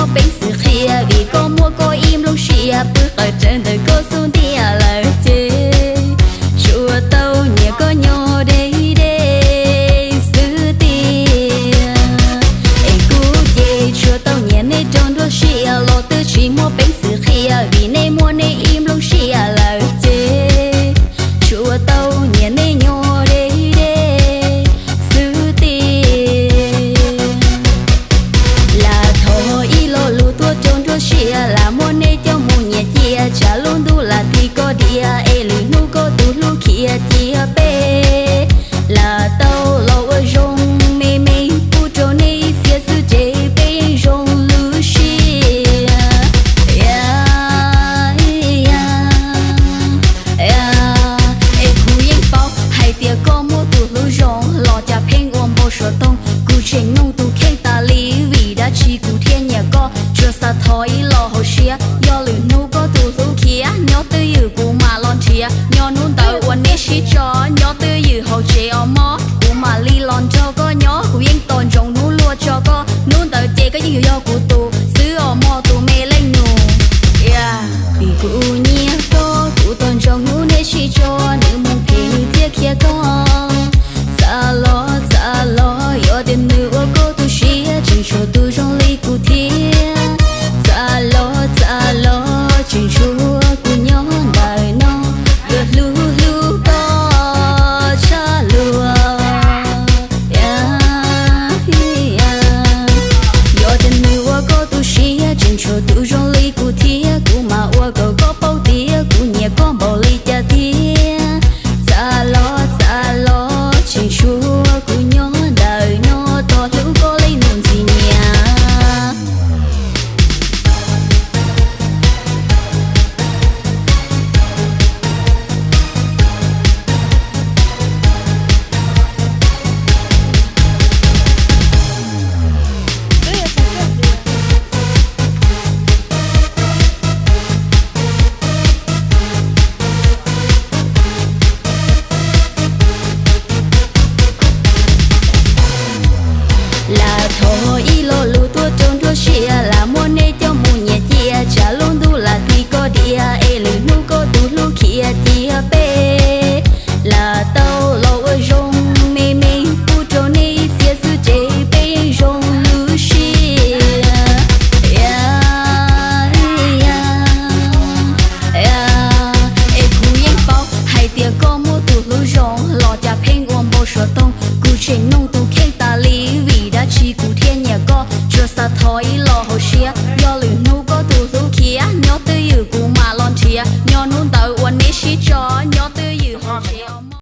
muab peev xwm qhia, vim koj muab koj ib nplooj siab pw qawm rawv ntawm koj xub ntiag lawm ces tsuas tau nyiam koj nyob deb deb xwb tiag. Es kuv ces tsuas tau nyiam nej rau nruab siab los twb tsis muab peev xwm qhia, vim nej muab nej ib nplooj siab lawm ces tsuas tau nyiam nej nyob deb deb xwb tiag. Lam thov ib lo lus tuaj rau nruab siab, lam muab nej coj mus nyiam cia, tsam lub ntuj lam tis koj diam es lwm hnub koj tus hlub khiav cia peb. Lam tau los ua zoo me me pub rau nej ib txhia xwb ces peb yeej zoo lub siab. Es kuv yeej paub hais tias koj muaj tus hlub zoo los cas pheej ua npau suav toog. Kuv tseem nug tus kheej tas li vim dab tsi kuv thiaj nyiam koj. Tsuas xav thov ib lo hauv siab, yog lwm hnub koj tus hlub khiav, nyob twj ywm kuv mam los nrhiav. Nyob hnub ntawd uas nej sib tso, nyob twj ywm hauv tsev os mog, kuv mam li los nrog koj nyob. Kuv yeej tos ntsoov hnub luaj tso koj, hnub ntawd ces koj yeej yuav yog kuv tus xwb os mog, tus me leej nus. Vim kuv nyiam koj, kuv tos ntsoov hnub nej sib tso, nws mus phem nws thiaj khiav koj. Txav los txav los, yog tias nws ua koj tu siab, tseem tshuav tus zoo li kuv thiab. Txav los txav los, tseem tshuav kuv nyob ntawm no, yuav hlub hlub koj tshaj luag. Yog tias nws ua koj tu siab, tseem tshuav tus zoo li kuv thiab, kuv mam ua kom koj paub tias kuv nyiam koj npaum li cas thiab. Txav los txav los, tseem tshuav kuv nyob ntawm no, tos hlub koj li nus ntxim nyiam. Lam thov ib lo lus tuaj rau nruab siab, lam muab nej coj mus nyiam cia, tsam lub ntuj lam tis koj diam es lwm hnub koj tus hlub khiav cia peb. Lam tau los ua zoo me me pub rau nej ib txhia xwb ces peb yeej zoo lub siab. Es kuv yeej paub hais tias koj muaj tus hlub zoo los cas pheej ua npau suav toog. Kuv tseem nug tus kheej tas li vim dab tsi kuv thiaj nyiam koj. Tsuas xav thov ib lo hauv siab,